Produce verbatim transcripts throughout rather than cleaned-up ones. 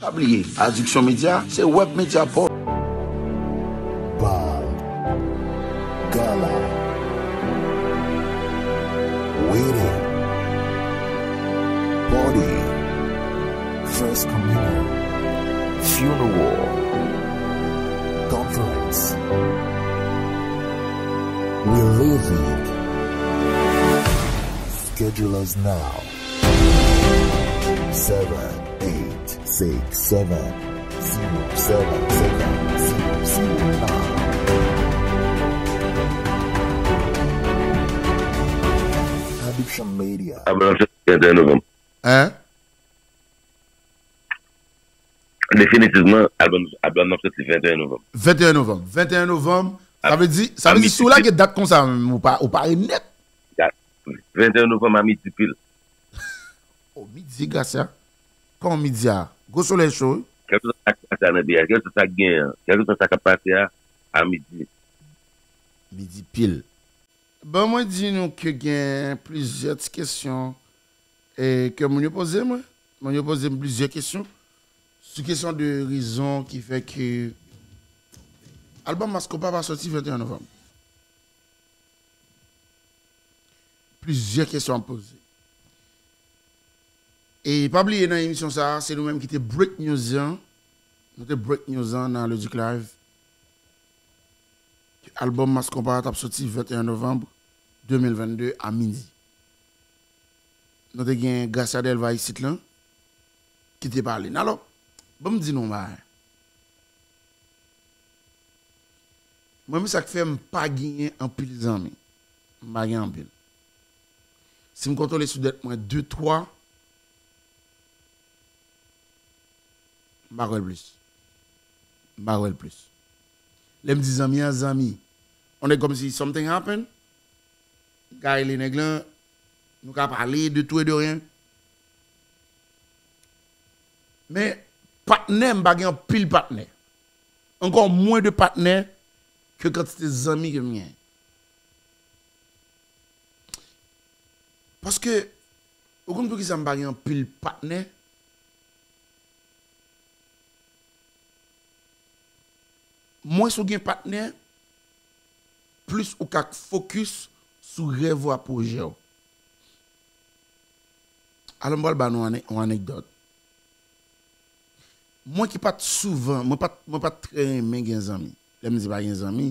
Pa bliye, Addiction Media se web media pou. Bal, gala, wedding, party, first communion, funeral, conference. We live it. Schedule us now. Seven eight six seven zero seven seven zero zero nine. Addiction Media. Album ap soti venteyen novanm. Hein? Definitivman, album, album ap soti venteyen novanm. Venteyen novanm. Venteyen novanm. Sa vle di, sa vle di si w lage dat konsa, ou pa, ou pare nèt. Venteyen novanm a midi pil. O, midi, Gracia. Kòman midi a? Gwo solèy cho, wi. Kèlkeswa sa k pase a nan peyi a, kèlkeswa sa k genyen an, kèlkeswa sa k ap pase a, a midi. Midi pil. Bon, mwen di nou ke gen plizyè ti kesyon, e, ke moun yo poze mwen. Moun yo poze m plizyè kesyon sou kesyon de rezon ki fè ke albòm Mass Konpa pa soti venteyen novanm. Plizyè kesyon ap poze. E pa bliye nan emisyon sa a, se nou menm ki te break news lan. Nou te break news lan nan Le Duc Live. Ke albòm Mass Konpa t ap soti venteyen novanm de mil vennde a midi. Nou te gen Gracia Delva isit lan, ki te pale n. Alò, ban m di nou yon bagay. Mwen, men sa k fè m pa genyen anpil zanmi. M pa gen anpil. Si m kontwole sou dèt mwen de, twa, m pa kwè l plis. M pa kwè l plis. Lè m di zanmi an, zanmi. On nèg kòmsi something happen, m ka rele nèg lan, nou ka pale de tout e de rien. Men, patnè, m pa gen anpil patnè. Ankò mwen de patnè ke kantite zanmi ke m gen. Paske, ou konn poukisa m pa gen anpil patnè? Mwens ou gen patnè, plis ou ka fokis sou rèv ou ak pwojè w. Alò, m pral ba nou ane-, yon anekdòt. Mwen ki pa t souvan, mwen pa t, mwen pa t trè renmen gen zanmi. Lè m di pa gen zanmi,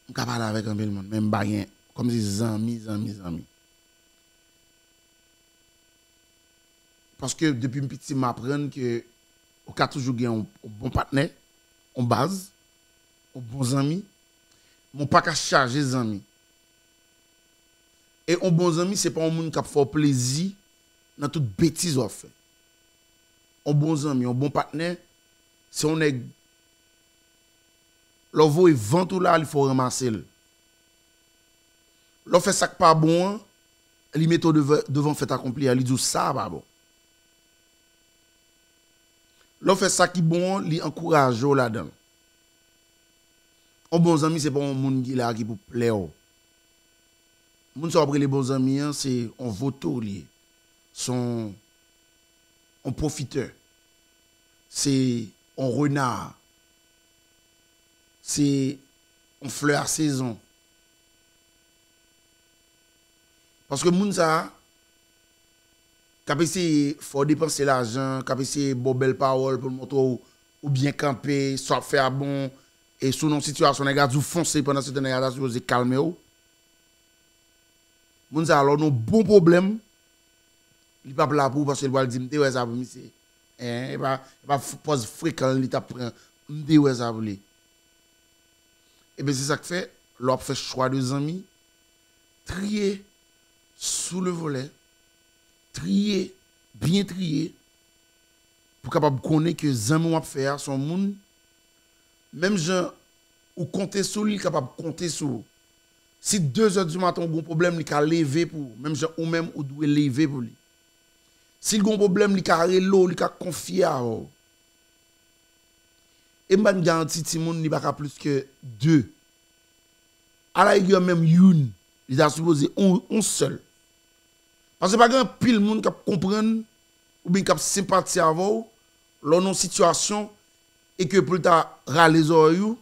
m ka pale avèk anpil moun, men m pa gen kòmsi zanmi, zanmi, zanmi. Paske depi m piti, m aprann ke ou ka toujou gen yon, yon bon patnè, yon baz, yon bon zanmi, men w pa ka chaje zanmi. E yon bon zanmi, se pa yon moun k ap fè w plezi nan tout betiz w ap fè. Yon bon zanmi, yon bon patnè, se yon nèg, lè w voye vant ou la, li fè w ranmase l. Lè w fè sa k pa bon an, li mete w deva-, devan fèt akonpli a, li di w sa a pa bon. Lè w fè sa ki bon an, li ankouraje w ladan l. Yon bon zanmi, se pa yon moun ki la ki pou plè w. Moun sa w ap rele bon zanmi an, se yon votou li ye. Se yon, yon pwofitè. Se yon rena. Se yon flè a sezon. Paske moun sa a, k ap eseye fè w depanse lajan, k ap eseye ba w bèl pawòl pou l montre w ou byen kanpe, sa w ap fè a bon, e si w nan yon sitiyasyon, nèg la di w fonse, pandan se tan nèg la ta sipoze kalme w. Moun sa a, lè w nan yon bon pwoblèm, li p ap la pou ou paske li pral di, "M te wè sa pou misye." En, e pa, e pa f-, pòz frekan li t ap pran, "M te wè sa pou li." Ebyen, se sa k fè, lè w ap fè chwa de zanmi, triye sou le volè, triye, byen triye, pou w kapab konnen ke zanmi w ap fè a se yon moun, menm jan ou konte sou li, li kapab konte sou ou. Si de zè di maten ou gen yon pwoblèm, li ka leve pou ou, menm jan ou menm ou dwe leve pou li. Si l gen yon pwoblèm, li ka rele w, li ka konfye avè w. E m pa n garanti timoun li pa ka plis ke de. Alarigè menm youn, li ta sipoze yon, yon sèl. Paske pa gen anpil moun k ap konprann oubyen k ap senpati avè w, lè w nan yon sitiyasyon e ke pou l ta rale zòrèy ou,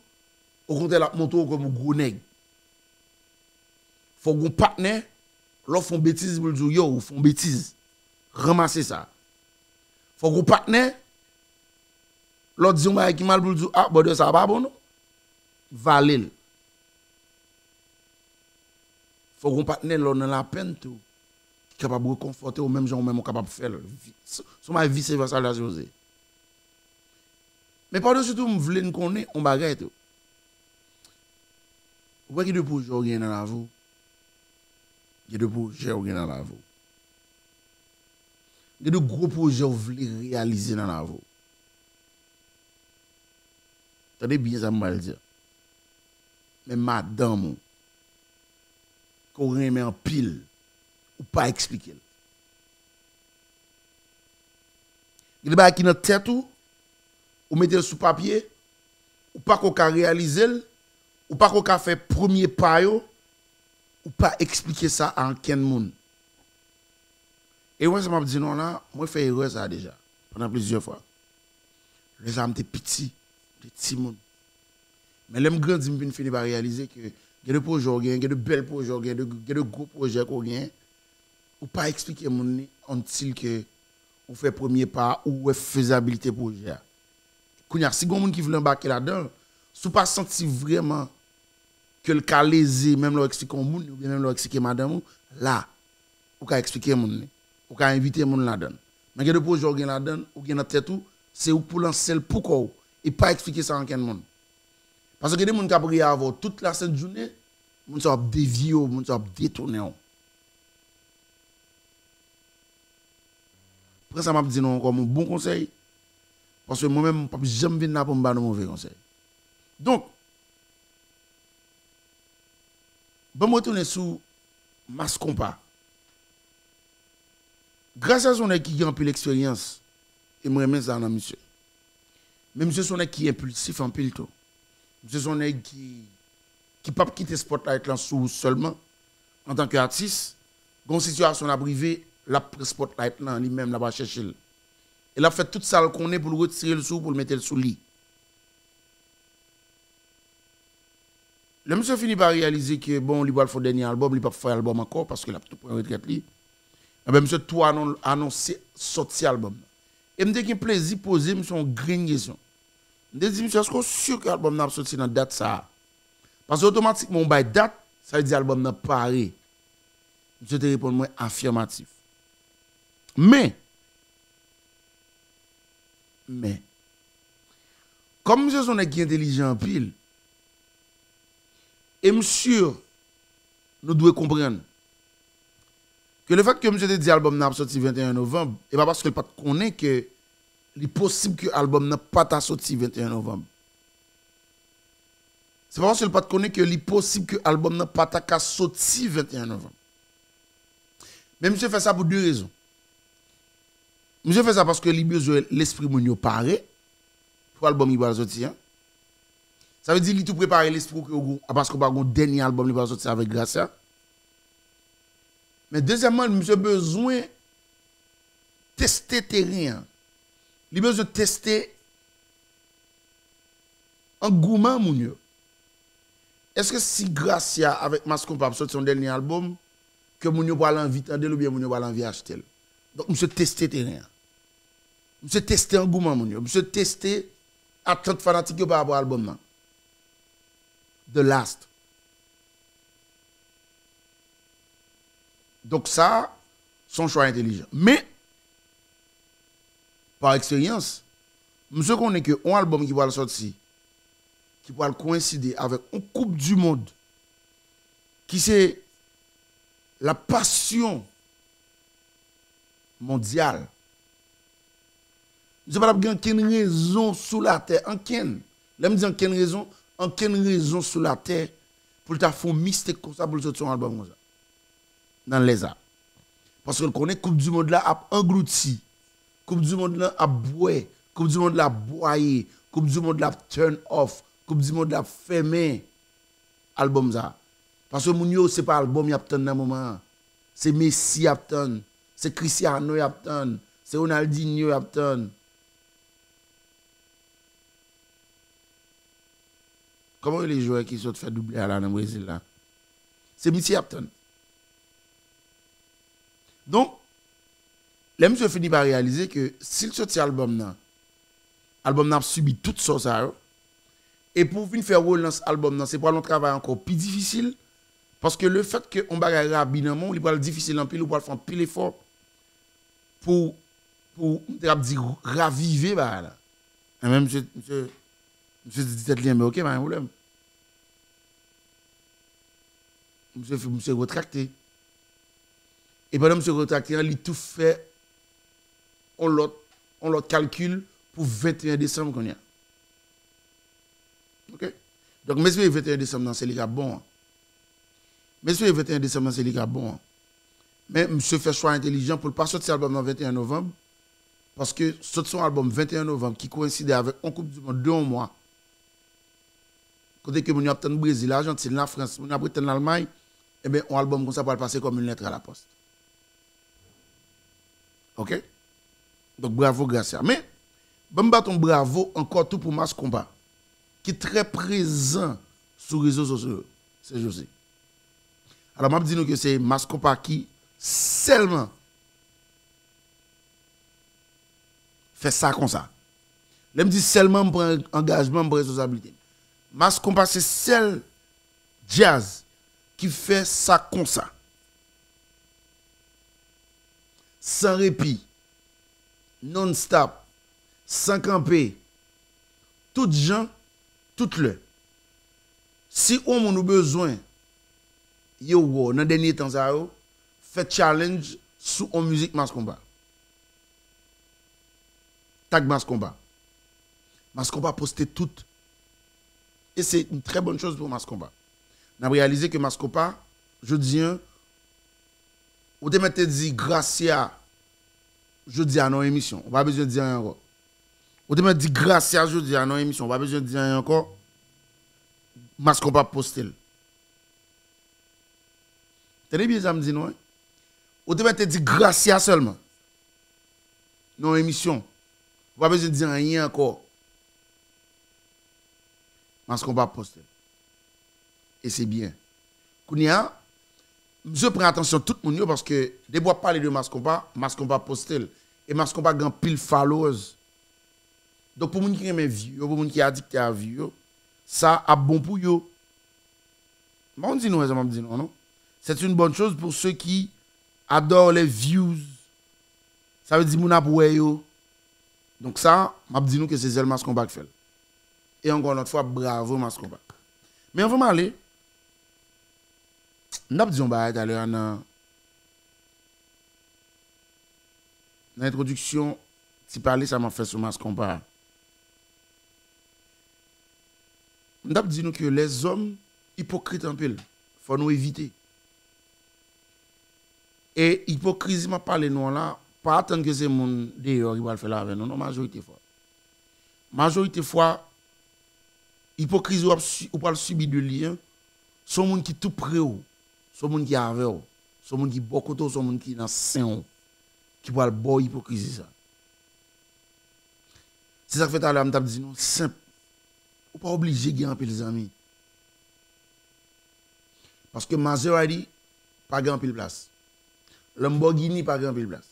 okontrè, l ap montre w kòm yon gwo nèg. Fòk gon patnè, lè w fè yon betiz, pou l di w, yo, ou fè yon betiz. Ranmase sa. Fòk gon patnè, lè w di yon bagay ki mal, pou l di w, a, brother, sa pa bon, non. Vale l. Fòk gon patnè, lè w nan lapenn tou, ki kapab rekonfòte w, menm jan ou menm ou kapab fè l. Vi-, s-, s on bagay vise vèsa la, sipoze. Men padesi tou, m vle n konnen yon bagay tou. Ou wè gen de pwojè w gen nan lavi w. Gen de pwojè w gen nan lavi w. Gen de gwo pwojè w vle reyalize nan lavi w. Tande byen sa m pral di a. Men madanm ou, ke w renmen anpil, ou pa eksplike l. Gen de bagay ki nan tèt ou, ou mete l sou papye, ou pako ka reyalize l, ou pako ka fè premye pa yo, ou pa eksplike sa a ankenn moun. E wè sa m ap di nou la, mwen fè erè sa a deja, pandan plizyè fwa. Lè sa a m te piti, m te timoun. Men lè m grandi, m vin fini pa reyalize ke gen de pwojè w gen, gen de bèl pwojè w gen, de, gen de gwo pwojè ke w gen, ou pa eksplike moun li until ke ou fè premye pa a, ou wè fezabilite pwojè a. Kounye a, si gen yon moun ki vle anbake ladan l, si w pa santi vrèman ke l ka leze, menm lè w eksplike yon moun, oubyen menm lè w eksplike madanm ou, la, ou ka eksplike moun li. Ou ka envite moun ladan l. Men gen de pwojè w gen ladan l, ou gen nan tèt ou, se ou k pou lanse l pou kò w, e pa eksplike sa ankenn moun. Paske gen de moun k ap ri avè w tout lasent jounen, moun sa yo ap devye w, moun sa yo ap detounen w. Pran sa m ap di nou an kòm yon bon konsèy, paske mwen menm, m p ap janm vin la pou m ba nou move konsèy. Donk, ban m retounen sou Mass Konpa. Gracia se yon nèg ki gen anpil eksperyans, e m renmen sa nan misye. Men misye se yon nèg ki enpilsif anpil tou. Misye se yon nèg ki, ki p ap kite spotlight lan sou ou sèlman, antanke atis, gon sitiyasyon l ap rive, l ap pran spotlight lan, li menm, l ap al chèche l. E l ap fè tout sa l konnen pou l retire l sou ou, pou l mete l sou li. Lè misye fini pa reyalize ke, bon, li pral fè yon dènye albòm, li p ap fè albòm ankò, paske l ap tou pran retrèt li, enben, misye tou anon-, anonse sòti albòm nan. E m te gen plezi poze misye yon grenn kesyon. M te di misye, èske w si ke albòm nan ap soti nan dat sa a? Paske otomatikman, ou bay dat, sa vle di albòm nan pare. Misye te reponn mwen afimatif. Men, men, kòm misye se yon nèg ki entelijan anpil, e m si nou dwe konprann ke lefèt ke misye te di albòm nan ap soti venteyen novanm, e pa paske l pa t konnen ke li posib ke albòm nan pa ta soti venteyen novanm. Se pa paske l pa t konnen ke li posib ke albòm nan pa ta ka soti venteyen novanm. Men misye fè sa pou de rezon. Misye fè sa paske li bezwen lespri moun yo pare pou albòm li pral soti an. Sa vle di li tou prepare lespri w ke w gon-, paske w pa gon dènye albòm li pral soti avèk Gracia. Men dezyèmman, misye bezwen teste teren an. Li bezwen teste angouman moun yo. Èske si Gracia avèk Mass Konpa ap soti yon dènye albòm, ke moun yo pral anvi tande l oubyen moun yo pral anvi achte l? Donk, misye teste teren an. Misye teste angouman moun yo. Misye teste atant fanatik yo pa rapò a albòm nan. The Last. Donk sa, se yon chwa entelijan. Men, pa eksperyans, misye konnen ke yon albòm ki pral sòti, ki pral koyenside avèk yon koup di mond, ki se la passion mondiale. Misye pa t ap gen ankenn rezon sou latè, ankenn. Lè m di ankenn rezon, ankenn rezon sou latè pou l ta fè yon mistake konsa, pou l soti yon albòm konsa. Nan lè sa. Paske l konnen koup di mond la ap anglouti. Koup di mond la ap bwè. Koup di mond la ap bwaye. Koup di mond la ap turn off. Koup di mond la ap fèmen albòm sa. Paske moun yo, se pa albòm y ap tann nan moman an. Se Messi y ap tann. Se Cristiano y ap tann. Se Ronaldinho y ap tann. Kòman rele jwè ki sot fè double a la nan Brezil la? Se misye y ap tann. Donk, lè misye fini pa reyalize ke si l soti albòm nan, albòm nan ap sibi tout sò sa yo. E pou w vin fè relans albòm nan, se pral yon travay ankò pi difisil. Paske le fèt ke yon bagay rabi nan men w, li pral difisil anpil, ou pral fè anpil efò pou, pou, m te ap di, ravive bagay la. Enben, misye, misye, misye di tèt li, enben, oke, pa gen pwoblèm. Misye, misye retrakte. E pandan misye retrakte an, li tou fè yon lòt, yon lòt kalkil pou venteyen desanm kounye a. Oke? Donk, m espere venteyen desanm nan, se li k ap bon an. M espere venteyen desanm nan, se li k ap bon an. Men, misye fè chwa entelijan pou l pa soti albòm nan venteyen novanm, paske soti yon albòm venteyen novanm ki koyenside avèk yon Koup di Mond de yon mwa, kote ke moun yo ap tann Brezil, Ajantin, Lafrans, moun yo ap ret tann Lalmay, enben, yon albòm konsa pral pase kòm une lettre à la poste. Oke? Donk, bravo Gracia. Men, ban m bat yon bravo ankò tou pou Mass Konpa, ki trè prezan sou rezo sosyo yo, se Jose. Alò, m ap di nou ke se Mass Konpa ki sèlman fè sa konsa. Lè m di sèlman, m pran angajman, m pran responsablite m. Mass Konpa se sèl djaz ki fè sa konsa. San repi, non-stop, san kanpe, tout jan, tout lè. Si yon moun ou bezwen, yo wè w nan dènye tan sa yo, fè challenge sou yon mizik Mass Konpa. Tag Mass Konpa. Mass Konpa poste tout. E se yon trè bòn choz pou Mass Konpa. N ap reyalize ke Mass Konpa, jodi an, ou te mèt te di Gracia jodi a nan yon emisyon. Ou pa bezwen di anyen ankò. Ou te mèt di Gracia jodi a nan yon emisyon. Ou pa bezwen di anyen ankò. Mass Konpa ap poste l. Tande byen sa m di nou, wi. Ou te mèt te di Gracia sèlman. Nan yon emisyon. Ou pa bezwen di anyen ankò. Mass Konpa ap poste l. E se byen. Kounye a, misye pran atansyon tout moun yo paske depi w ap pale de Mass Konpa, Mass Konpa ap poste l. E Mass Konpa gen anpil followers. Donk pou moun ki renmen view yo, pou moun ki adikte a view yo, sa ap bon pou yo. M pa konn si nou wè sa m ap di nou an, non. C'est une bonne chose pour ceux qui adorent les views. Sa vle di moun ap wè yo. Donk sa, m ap di nou ke se sèl Mass Konpa k fè l. E ankò yon lòt fwa, bravo Mass Konpa. Men anvan m ale, m t ap di yon bagay talè a nan, nan entwodiksyon ti pale sa m ap fè sou Mass Konpa a. M t ap di nou ke lèzòm ipokrit anpil. Fò nou evite. E ipokrizi m ap pale nou an la, pa atann ke se moun deyò ki pral fè l avè nou, non, majorite fwa. Majorite fwa, ipokrizi w ap si-, ou pral sibi de li an, se yon moun ki tou pre w, se yon moun ki avè w, se yon moun ki bò kote w, se yon moun ki nan sen w, ki pral ba w ipokrizi sa. Se sa k fè talè a m t ap di nou senp. Ou pa oblije gen anpil zanmi. Paske Maserati pa gen anpil plas. Lamborghini pa gen anpil plas.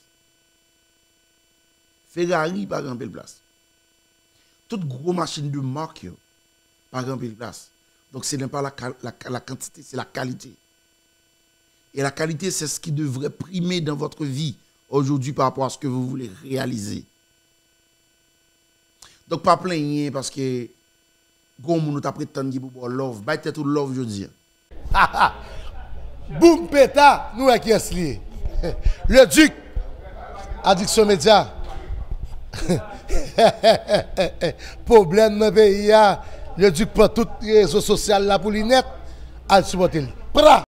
Ferrari pa gen anpil plas. Tout gwo machin de mak yo pa gen anpil plas. Donk, ce n'est pas la, la, la quantité, c'est la qualité. Et la qualité, c'est ce qui devrait primer dans votre vie aujourd'hui par rapport à ce que vous voulez réaliser. Donk, pa plenyen paske gon moun ou t ap ret tann ki pou ba w love. Bay tèt ou love jodi a. Boum peta, nou wè kiyès li ye. Le Duc, Addiction Media. Pwoblèm nan peyi a, Le Duc pran tout rezo sosyal la pou li nèt. Al sipòte l. Pra!